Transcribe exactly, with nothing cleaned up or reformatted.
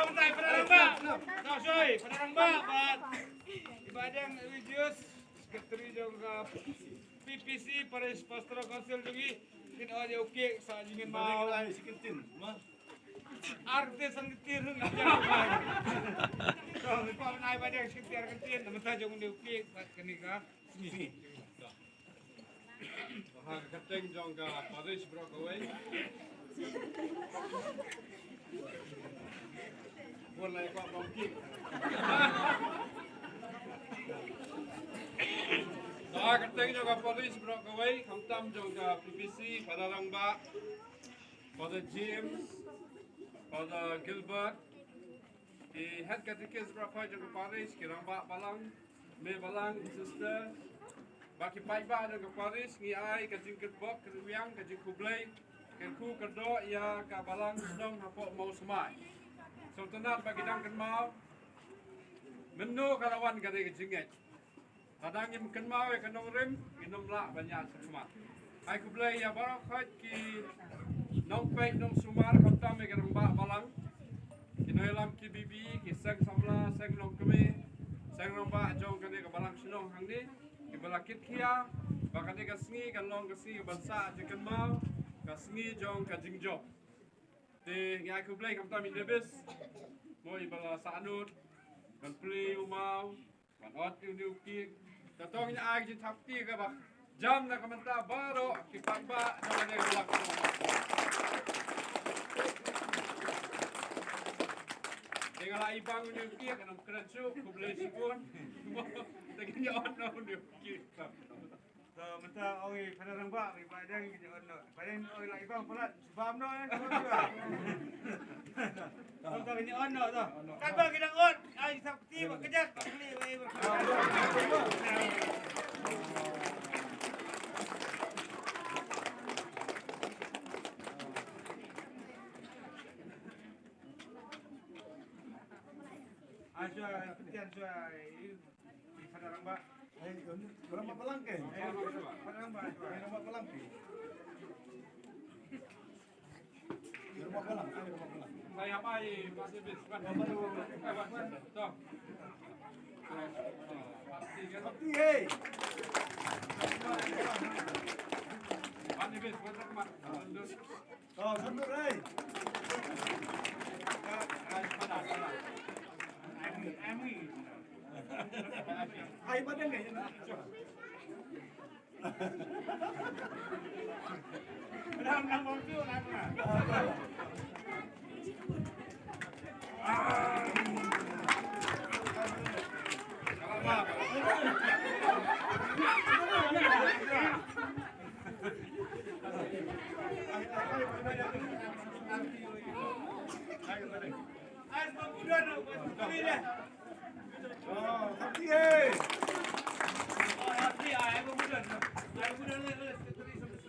Para rangbah. Tang shoi, para rangbah bad i Bah Deng Religious, Secretary jong ka P P C, Parish Pastoral Council jong ngi, kin ot ïa u cake sa jingin mau. Ai, shi kyntien. Ar kyntien, san kyntien ruh ngi jan. To, ngi kwah ban ai Bah Deng shi kyntien, ar kyntien, na bynta jong u cake bad kane ka sngi. Ha ka kyrteng jong ka parish baroh kawei. Bun lai kwah bang kik. Ha ka kyrteng jong ka parish baroh kawei, khamtam jong ka P P C, Father Rangbah, Father James, Father Gilbert, ki head catechist baroh kawei jong ka parish, ki rangbah balang, mei balang, sister, bad ki paidbah jong ka parish, ngi ai ka jingkyrpad, ka ruwiang, ka jingkhublei, ka kyrkhu kyrdoh ïa ka balang shnong hapoh Mawsmai. Sngewtynnat ba ki dang kynmaw mynno ka la wan kane ka jingngeit. Lada ngim kynmaw ïa ka nongrim, ngin ym lah ban ïaid shakhmat. Ai khublei ïa baroh khoit ki nongpeit nongsumar, khamtam ïa ki rangbah balang, ki nongïalam ki B B, ki seng samla, seng nongkmie, seng rangbah jong kane ka balang shnong hangne, kiba la kitkhia ba kane ka sngi kan long ka sngi ban sah jingkynmaw, ka sngi jong ka jingjop. Te ngi ai khublei khamtam ïa i Davis, mo, iba la sahnud ban plie u maw, ban ot ïa une u cake. Te to ngin ai ka jingthap kti kaba jam na ka bynta baroh ki paidbah jong kane ka balang. Te nga la ibang une u cake, ngam kren shuh, khublei shibun. Te ngin ïa ot noh une u cake. To mynta ong i Father Rangbah, i Bah Deng, ngin ïa ot noh. Bah Deng, ong i la ibang palat. Bam noh, eh, bam noh. Ong ka ngin ïa ot noh to. Katba ki dang ot, ai, thap kti ba kjat, thap kti ba. Ai, shuwa, ktian shuwa, i Father Rangbah. Eh, Rangbah Balang ke? Eh, Father Rangbah. Eh, Rangbah Balang ke? Rangbah Balang, eh, Rangbah Balang. Saya apa, eh, Pak Davis? Pak, Pak, Pak, Pak. Stop. Stop. Pasti, kan? Pasti, hey. Pak Davis, Pak Rahmat. Oh, satu, hey. Ai, pada enggak ya? Dah, dah, dah, dah, dah.